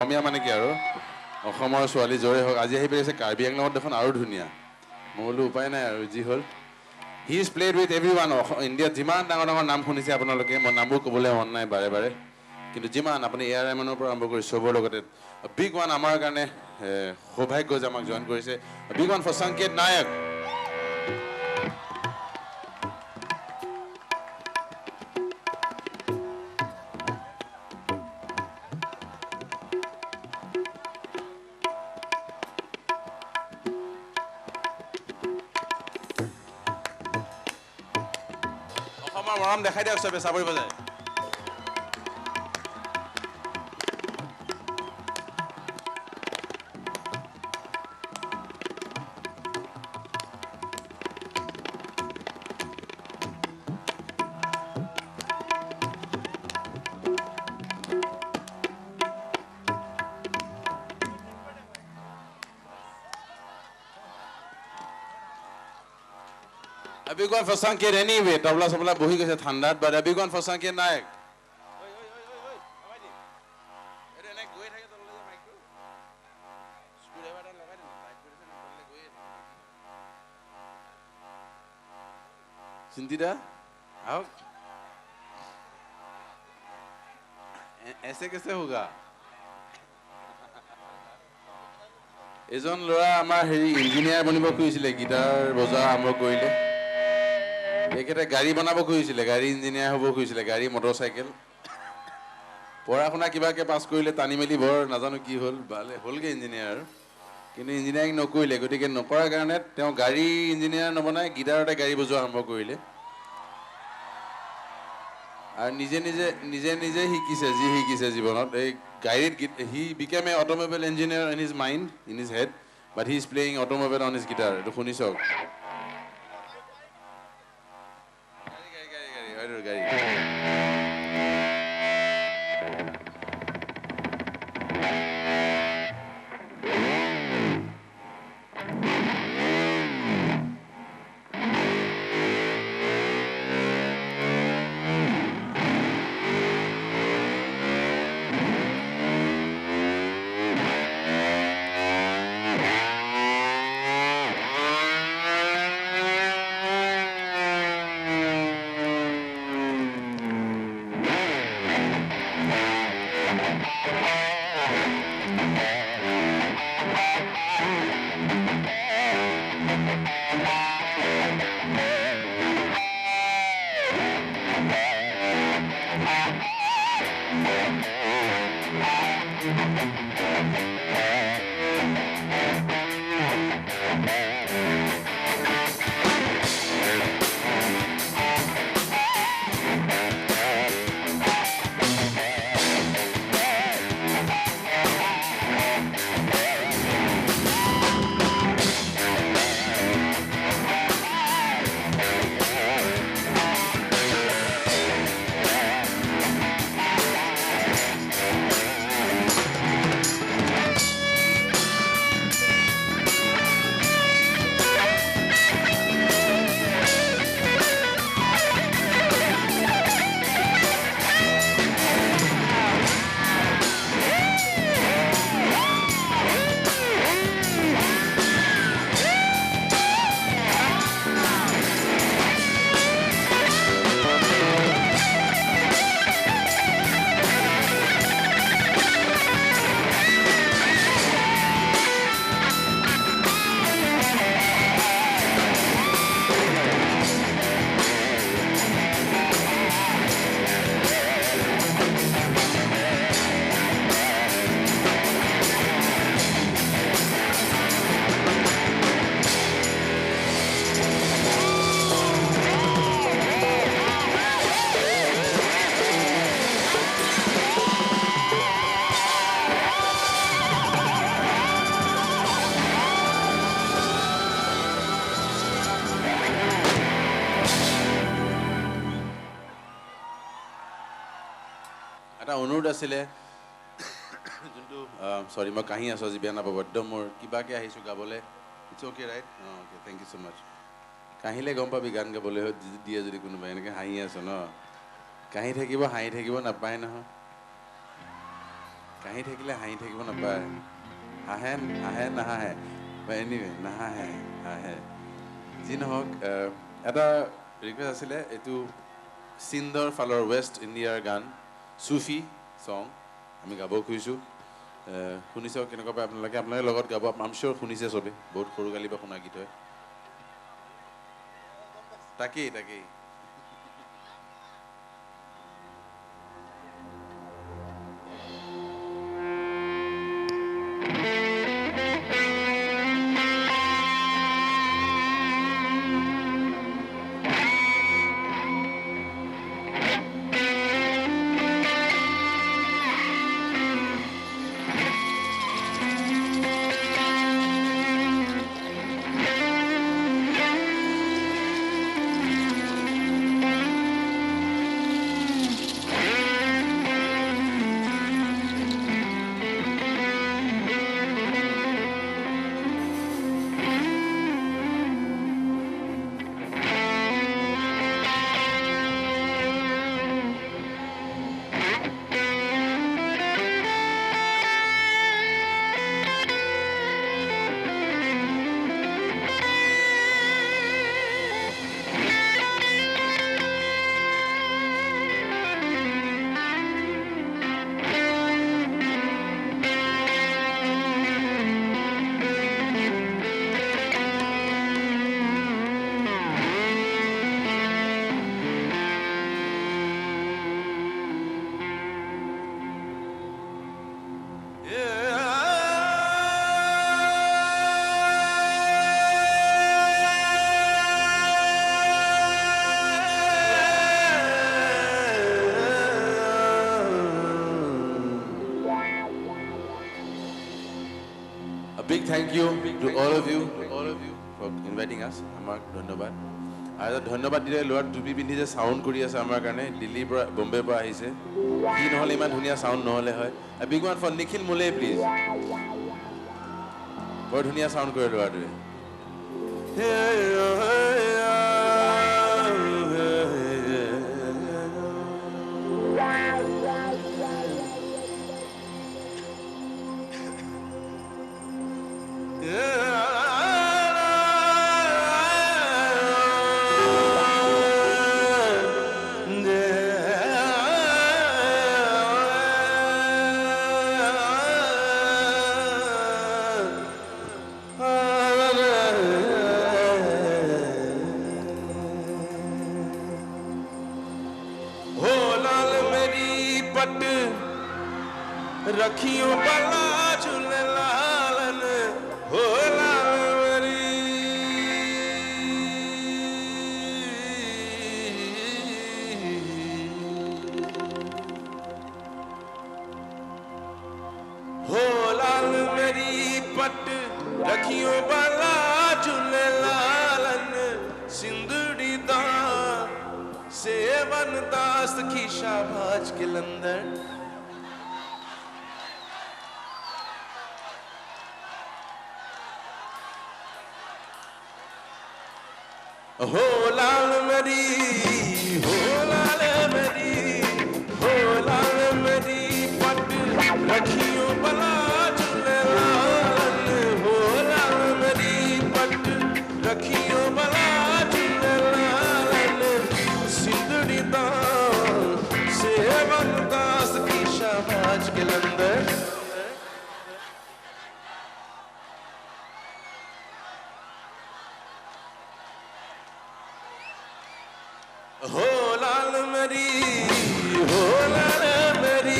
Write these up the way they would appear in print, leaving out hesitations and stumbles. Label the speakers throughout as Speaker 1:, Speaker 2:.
Speaker 1: অসমীয়া মানে কি আৰু অসমৰ ছোৱালী য'ৰে হওক, আজি আহি পেলাইছে কাৰ্বি আংলঙত দেখোন আৰু ধুনীয়া। মই বোলো উপায় নাই আৰু যি হ'ল। He is played with every one. ইণ্ডিয়াত যিমান ডাঙৰ ডাঙৰ নাম শুনিছে আপোনালোকে, মই নামবোৰ ক'বলৈ মন নাই বাৰে বাৰে, কিন্তু যিমান আপুনি এ আৰ ৰেহমানৰ পৰা আৰম্ভ কৰি চবৰ লগতে বিগ ওৱান আমাৰ কাৰণে সৌভাগ্য যে আমাক জইন কৰিছে। Big one for Sanket Nayak. অসমৰ মৰম দেখাই দিয়ক চবে, চাপৰি বজাই। A big one for Sanket anyway. Tabla sabla বহি গৈছে ঠাণ্ডাত, but a big one for Sanket Nayak. চিন্তিদা আহক। এছে কেছে হোগা? এজন ল'ৰা আমাৰ হেৰি ইঞ্জিনিয়াৰ বনিব খুজিছিলে, গীটাৰ বজোৱা আৰম্ভ কৰিলে। তেখেতে গাড়ী বনাব খুজিছিলে, গাড়ী ইঞ্জিনিয়াৰ হ'ব খুজিছিলে, গাড়ী মটৰ চাইকেল। পঢ়া শুনা কিবাকে পাছ কৰিলে, টানি মেলি বৰ নাজানো কি হ'ল, ভালে হ'লগৈ ইঞ্জিনিয়াৰ আৰু, কিন্তু ইঞ্জিনিয়াৰিং নকৰিলে। গতিকে নকৰাৰ কাৰণে তেওঁ গাড়ী ইঞ্জিনিয়াৰ নবনাই গীটাৰতে গাড়ী বজোৱা আৰম্ভ কৰিলে আৰু নিজে নিজে শিকিছে, যি শিকিছে জীৱনত এই গাড়ীত গীত। He became a automobile engineer in his mind, in his head, but he is playing automobile on his guitar. এইটো শুনি চাওক। গাড়ী গাড়ী গাড়ী গাড়ী গাড়ী গাড়ী। এটা অনুৰোধ আছিলে, যোনটো চৰি মই কাহি আছোঁ আজি, বেয়া নাপাব একদম, মোৰ কিবাকে আহিছোঁ গাবলৈ। It's okay right? অঁ, okay, thank you so much. কাহিলে গম পাবি গান গাবলৈ দিয়ে যদি কোনোবাই এনেকৈ হাঁহি আছ ন, কাহি থাকিব হাঁহি থাকিব নাপায় নহয়। কাহি থাকিলে হাঁহি থাকিব নাপায়। হাঁহে হাঁহে নাহাঁহে, বা এনিৱে নাহাঁহে হাঁহে, যি নহওক। এটা ৰিকুৱেষ্ট আছিলে, এইটো সিন্ধৰ ফালৰ ৱেষ্ট ইণ্ডিয়াৰ গান, চুফি ছং আমি গাব খুজিছোঁ। শুনি চাওক কেনেকুৱা পায় আপোনালোকে, আপোনালোকে লগত গাব। আম চিয়'ৰ শুনিছে চবেই, বহুত সৰু কালিৰ পৰা শুনা গীত হয়। তাকেই তাকেই। A big thank you to all of you for inviting us. আমাক ধন্যবাদ। আৰু এটা ধন্যবাদ দিলে ল'ৰা টুপি পিন্ধি যে চাউণ্ড কৰি আছে আমাৰ কাৰণে, দিল্লীৰ পৰা, বম্বেৰ পৰা আহিছে। সি নহ'লে ইমান ধুনীয়া চাউণ্ড নহ'লে হয়। A big one for Nikhil Mule, please. বৰ ধুনীয়া চাউণ্ড কৰে ল'ৰাটোৱে।
Speaker 2: रखियो बला झूले लालन हो लाल मेरी, हो लाल मेरी पट रखियो बला झूले लालन, सिंदूरी दा सेवन दास की शाबाज कलंदर। हो लाल मेरी, हो लाल मेरी, हो लाल मेरी पट रखियो बला झूले लालन, हो लाल मेरी पट रखियो बला झूले लालन, सिंदूरी दा सेवन दास की शाबाज कलंदर। हो लाल मेरी, हो लाल मेरी।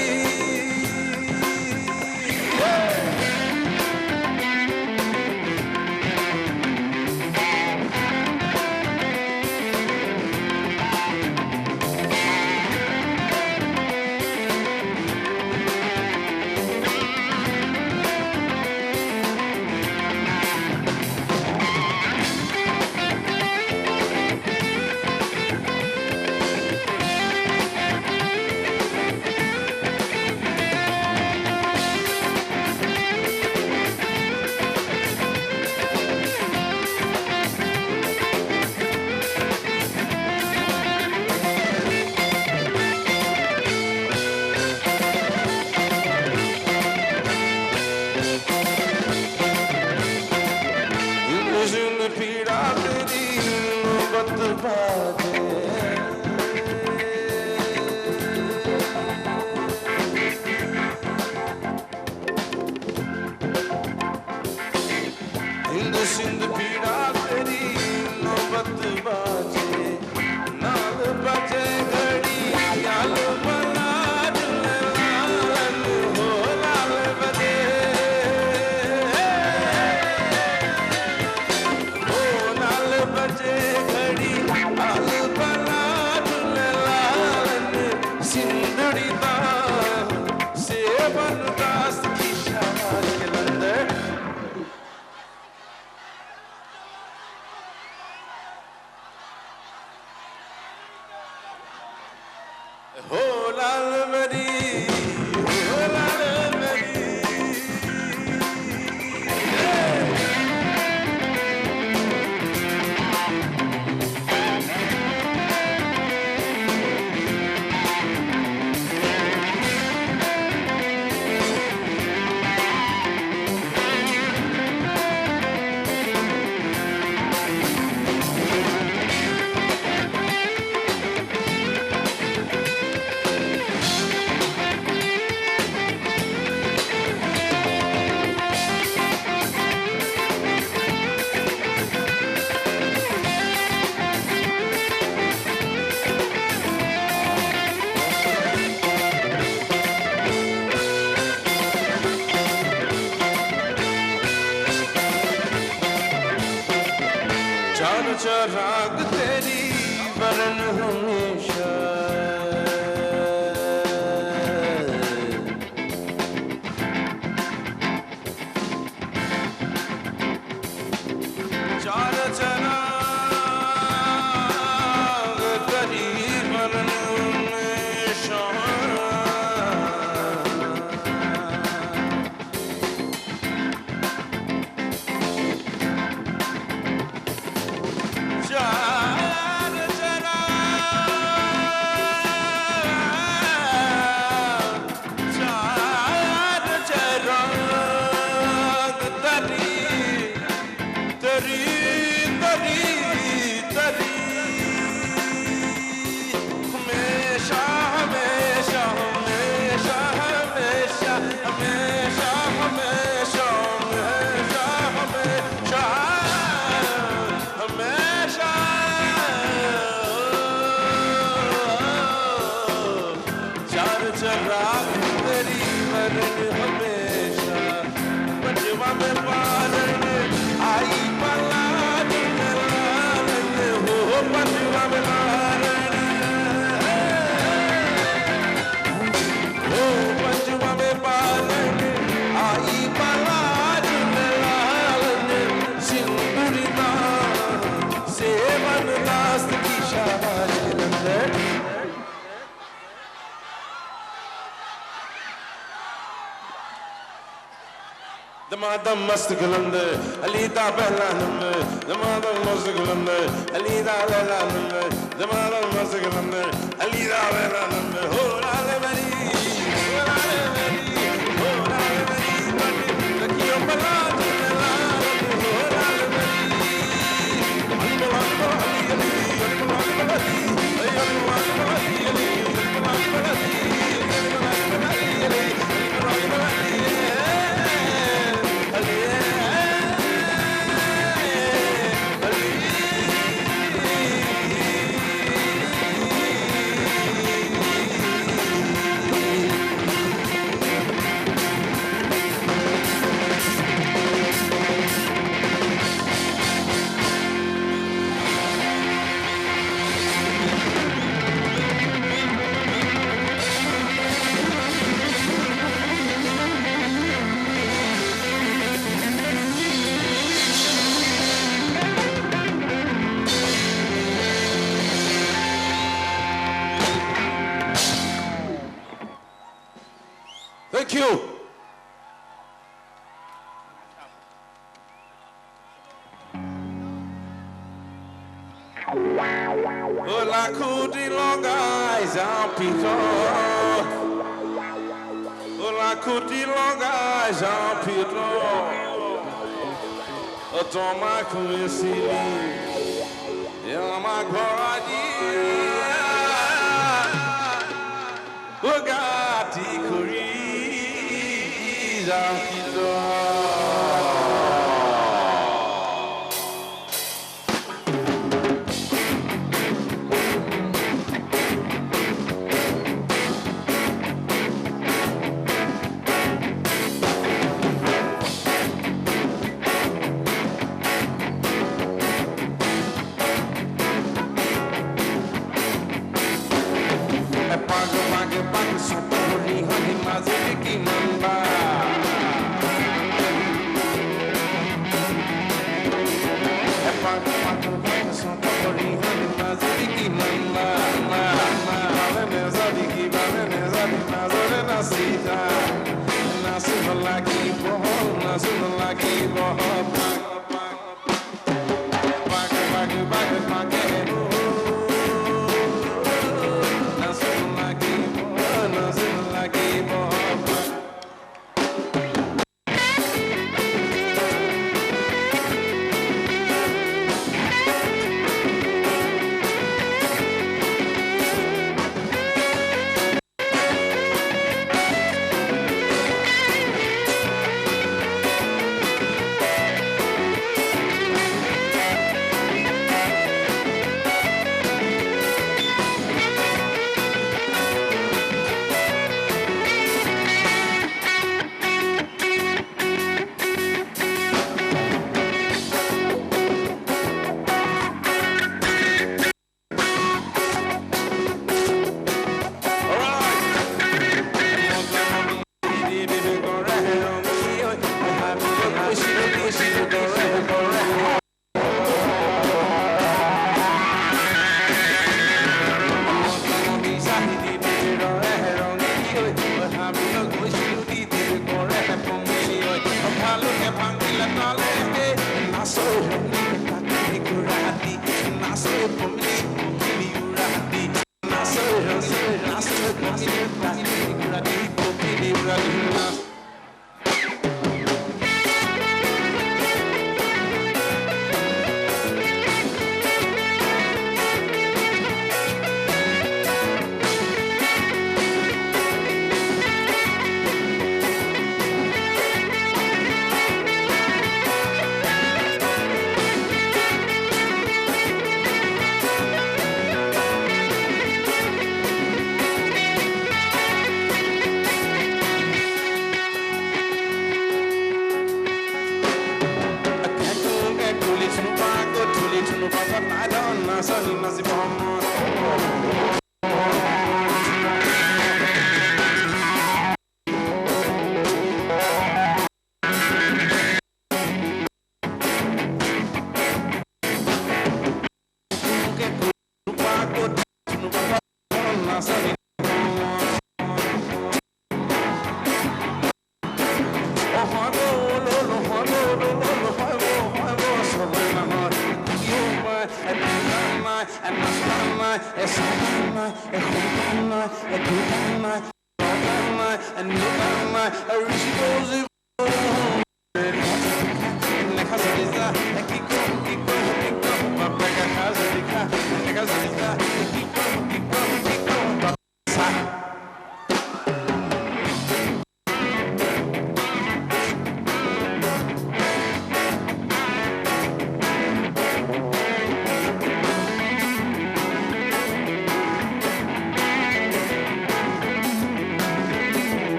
Speaker 2: बाजे। हिंद सिंध पीड़ा तेरी नौबत बाजे, नाल बजे घड़ी याल बला लाल हो लाल बजे, हो लाल बजे घड़ी आल बला लाल सिंधड़ी दा सेवन दास की शाह कलंदर। हो लाल मरी, हो लाल मरी। चार चराग तेरी वरन हमेशा, चार चराग तेरी वरन हमेशा, चार चराग, चार चराग तरी तरी तरी तरी, हमेशा हमेशा हमेशा हमेशा हमेशा हमेशा हमेशा हमेशा हमेशा। चार चराग तेरी वरन हमेशा, बचवा में पालन आई पला लालन हो, बचवा में पालन हो, बचवा में पालन आई पला लालन सिंदूरी दा सेवन दास की शाबाश कलंदर। दमादम मस्त कलंदर अली दा पहला नंबर, दमादम मस्त कलंदर अली दा पहला नंबर, दमादम मस्त कलंदर अली दा पहला नंबर। हो लाल मरी, हो लाल मरी, हो लाल मरी, रखियो बला लाल, हो लाल मरी। अली बला अली अली अली बला अली अली बला अली अली बला अली अली बला अली अली अली।
Speaker 1: Thank you. লাখুটি লগাই যাওঁ পিঠত, লাখুটি লগাই যাওঁ পিঠত, তোমাক বেচিলি
Speaker 2: আমাক ভৰাই দিয়া গাঁঠি খুৰি যাওঁ। পাগ পাগ পাগ চতৰি হলি মাজুলী কিমান বা পাগ পাগ পাগ চতৰি হলি মাজুলী কিমান বা কিবালে নেযাবি, কিবালে নেযাবি, মাজৰে নাচিতা নাচিব লাগিব, নাচিব লাগিব। পাগ পাগ পাগ পাগ পাগে নাচিব লাগিব, নাচিব লাগিব।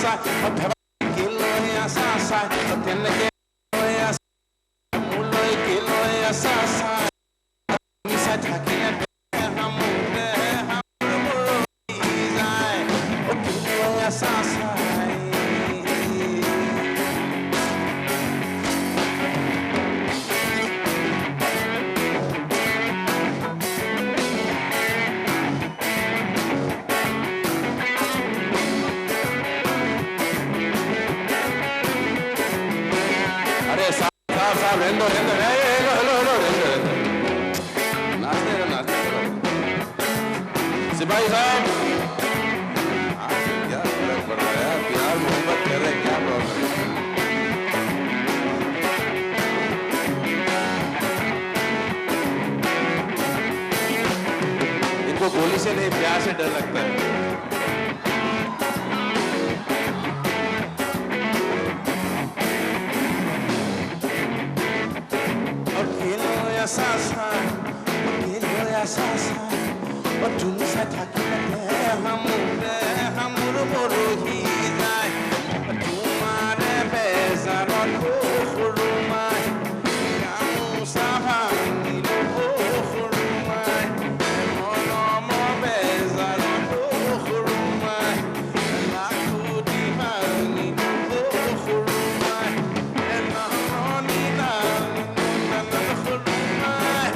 Speaker 2: চাই কেলৈ আছা চাই তেনেকে মোলৈ কেলৈ আছা চাই তুমি চাই থাকিলে যায় কেলৈ আছা চাই।
Speaker 1: अरे साहब साहब साहब रहने दो रहने दो, हेलो हेलो हेलो, रहने दो रहने दो, नाचने दो नाचने दो सिपाही साहब। क्या फर्क पड़ रहा है, प्यार मोहब्बत कर रहे, क्या प्रॉब्लम है? इनको गोली से नहीं प्यार से डर लगता है।
Speaker 2: তুমি চাই থাকিলে দেহা মোৰ মৰহি যায় তোমাৰে বেজাৰত সৰু মাই গামোচা ভাঙিলো সৰু মাই মৰমৰ বেজাৰত সৰু মাই লাখুটি ভাঙিলো সৰু মাই নাৰণী সৰু মাই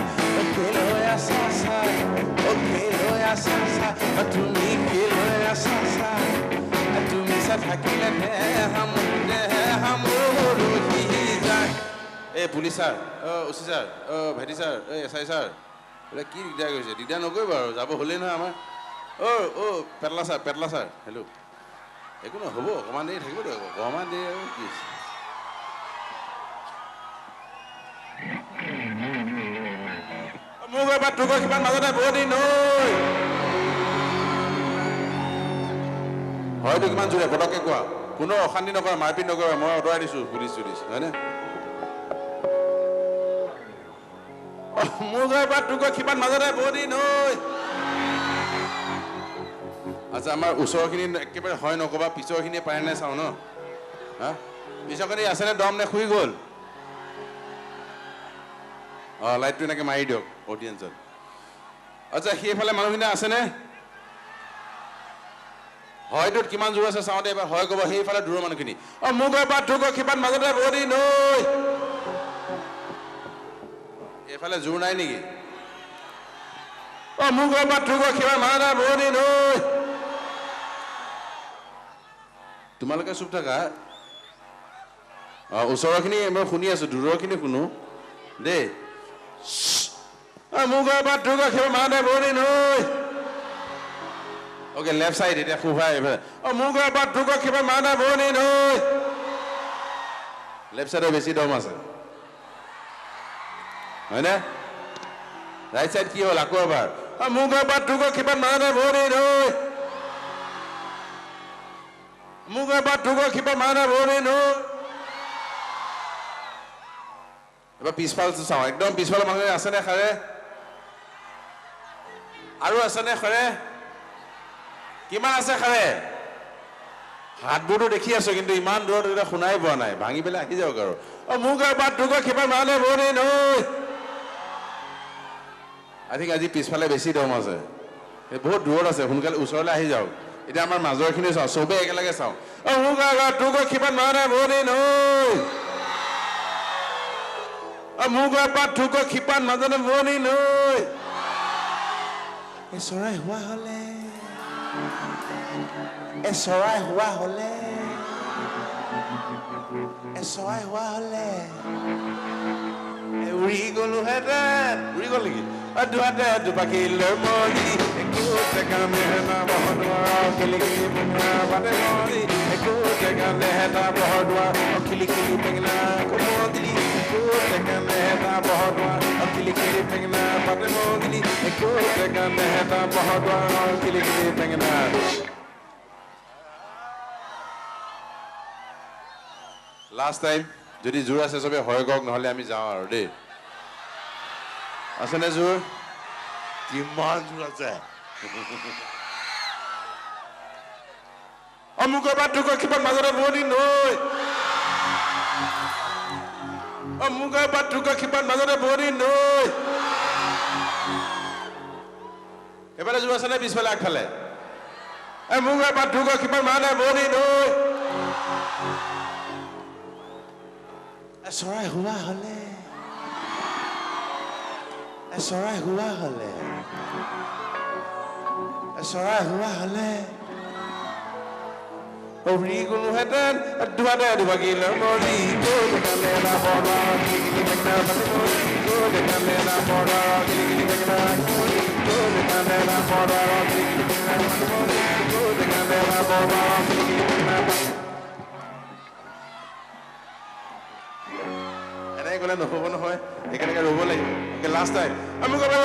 Speaker 2: কেলৈ আছা চাই কেলৈ আছা চাই তুমি কেলৈ আছা চাই তুমি চাই থাকিলে দেহা মোৰ মৰহি যায়।
Speaker 1: এই পুলিচ ছাৰ, অ' অ' চি ছাৰ, অ' ভাইটি ছাৰ, এই এছ I sir, এইবিলাক কি দিগদাৰ কৰিছে? দিগদাৰ নকৰিব আৰু, যাব হ'লেই নহয় আমাৰ। অ' অ' পেটলা ছাৰ, পেটলা ছাৰ, হেল্ল', একো নহয় হ'ব, অকণমান দেৰি থাকিব দিয়ক, অকণমান দেৰি আৰু কি আছে। মোৰ ঘৰৰ পৰা তোৰ ঘৰ সিমান মাজতে বহুত দিন ঐ। হয়তো কিমান জোৰে পটককৈ কোৱা, কোনো অশান্তি নকৰা, মাৰপিট নকৰা, মই আঁতৰাই দিছোঁ পুলিচ চুলিচ, হয়নে? মোৰ ঘৰৰ পৰা তোৰ ঘৰ সিমান মাজতে বহুত দিন ঐ। আচ্ছা, আমাৰ ওচৰখিনি একেবাৰে হয় নক'বা, পিছৰখিনিয়ে পাৰে নাই চাওঁ ন। হা, পিছৰখিনি আছেনে দম নে শুই গ'ল? অঁ, লাইটটো এনেকৈ মাৰি দিয়ক অডিয়েঞ্চত। আচ্ছা, সেইফালে মানুহখিনি আছেনে? হয়টোত কিমান জোৰ আছে চাওঁতে এবাৰ হয় ক'ব সেইফালে দূৰৰ মানুহখিনি। অঁ, মোৰ ঘৰৰ পৰা তোৰ ঘৰ সিমান মাজতে বহুত দিন ঐ। এইফালে জোৰ নাই নেকি? অঁ, মোৰ ঘৰৰ পৰা তোৰ ঘৰ সিমান মাজতে বহুত দিন ঐ। তোমালোকে চুপ থাকা। অঁ, ওচৰৰখিনি মই শুনি আছোঁ, দূৰৰখিনি শুনো দেই। অঁ, মোৰ ঘৰৰ পৰা তোৰ ঘৰ সিমান মাজতে বহুত দিন ঐ। অ'কে, লেফ্ট চাইড এতিয়া সোঁভাই এইফালে। অঁ, মোৰ ঘৰৰ পৰা তোৰ ঘৰ সিমান মাজতে বহুত দিন ঐ। লেফ্ট চাইডৰ বেছি দম আছে হয়নে? ৰাইট চাইড কি হ'ল আকৌ এবাৰ? অঁ, মোৰ ঘৰৰ পৰা তোৰ ঘৰ সিমান মাজতে বহুত দিন ঐ। মোৰ ঘৰৰ পৰা তোৰ ঘৰ সিমান মাজতে বহুত দিন ঐ। এবাৰ পিছফালটো চাওঁ, একদম পিছফালৰ মানুহ আছেনে খাৰে? আৰু আছেনে খাৰে? কিমান আছে খাৰে? হাতবোৰতো দেখি আছো, কিন্তু ইমান দূৰত এতিয়া শুনাই পোৱা নাই, ভাঙি পেলাই আহি যাওক আৰু। অ', মোৰ ঘৰৰ পৰা তোৰ ঘৰ সিমান মাজতে বহুত দিন ঐ। আই থিংক আজি পিছফালে বেছি দম আছে, এই বহুত দূৰত আছে, সোনকালে ওচৰলৈ আহি যাওক। এতিয়া আমাৰ মাজৰখিনি চাওঁ, চবেই একেলগে চাওঁ। অ', মোৰ ঘৰৰ পৰা তোৰ ঘৰ সিমান মাজতে বহুত দিন ঐ। অ', মোৰ ঘৰৰ পৰা তোৰ ঘৰ সিমান মাজতে বহুত দিন ঐ।
Speaker 2: এ চৰাই হোৱা হ'লে, এ চৰাই হোৱা হ'লে, এ চৰাই হোৱা হ'লে উৰি গ'লোহেঁতেন।
Speaker 1: উৰি গ'ল নেকি? অ', দুহাতে দুপাখি লৈ মৰি একোতে কাণে বহদুৱাৰ খিলি খিলি বেঙেনা পাতে মৰি একোতে কাণে বহদুৱাৰ খিলি খিলি বেঙেনা কোমলি একোতে কাণে বহদুৱাৰ খিলি খিলি বেঙেনা পাতে মৰি একোতে কাণে বহদুৱাৰ খিলি খিলি বেঙেনা। লাষ্ট টাইম যদি জোৰ আছে চবে হয় কওক, নহ'লে আমি যাওঁ আৰু দেই। আছেনে জোৰ? কিমান জোৰ আছে?
Speaker 2: অমুকৰ বাটুকৰ শিপাত মাজতে বোৱতী নৈ, অমুকৰ বাটুকৰ শিপাত মাজতে বোৱতী নৈ। এইফালে যোৱা আছে নে পিছফালে আগফালে? অমুকৰ বাটুকৰ শিপাত মাজতে বোৱতী নৈ। চৰাই হোৱা হলে, চৰাই হোৱা হলে, চৰাই হোৱা হলে উৰি গ'লোহেঁতেন ধোৱাতে দুভাগিলে মৰি গ'ল বেঙেনা বৰা কিলিকিলি বেঙেনা মৰি গ'ল বেঙেনা বৰা কিলিকিলি বেঙেনা মৰি গ'ল বেঙেনা বৰা কিলিকিলি বেঙেনা মৰি গ'ল বেঙেনা বৰা কিলিকিলি বেঙেনা। এনেকৈ গ'লে নহ'ব নহয়, একেলগে ৰ'ব লাগিব। Okay, last time. আমি কাগম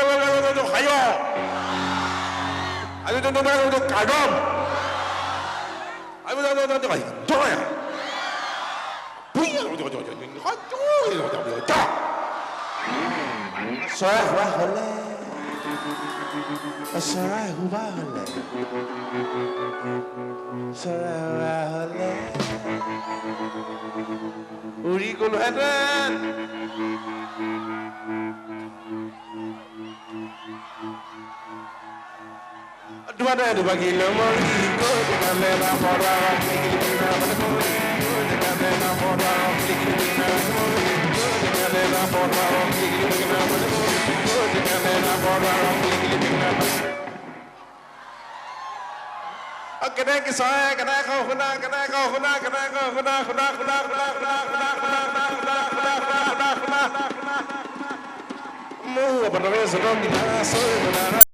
Speaker 2: চৰাই হোৱা হলে, চৰাই হোৱা হলে, চৰাই হোৱা হলে উৰি গ'লোহেঁতেন। ধোৱাতে দুভাগিলে মৰি গ'ল বেঙেনা বৰা কিলিকিলি বেঙেনা মৰি গ'ল বেঙেনা বৰা কিলিকিলি বেঙেনা মৰি গ'ল বেঙেনা বৰা কিলিকিলি বেঙেনা মৰি গ'ল বেঙেনা বৰা কিলিকিলি বেঙেনা। কেনেকে চৰাই কেনেকে কওঁ শুনা, কেনেকে কওঁ শুনা, কেনেকে কওঁ শুনা, শুনা শুনা শুনা শুনা শুনা শুনা শুনা শুনা শুনা শুনা শুনা। মোৰ বতৰে জগত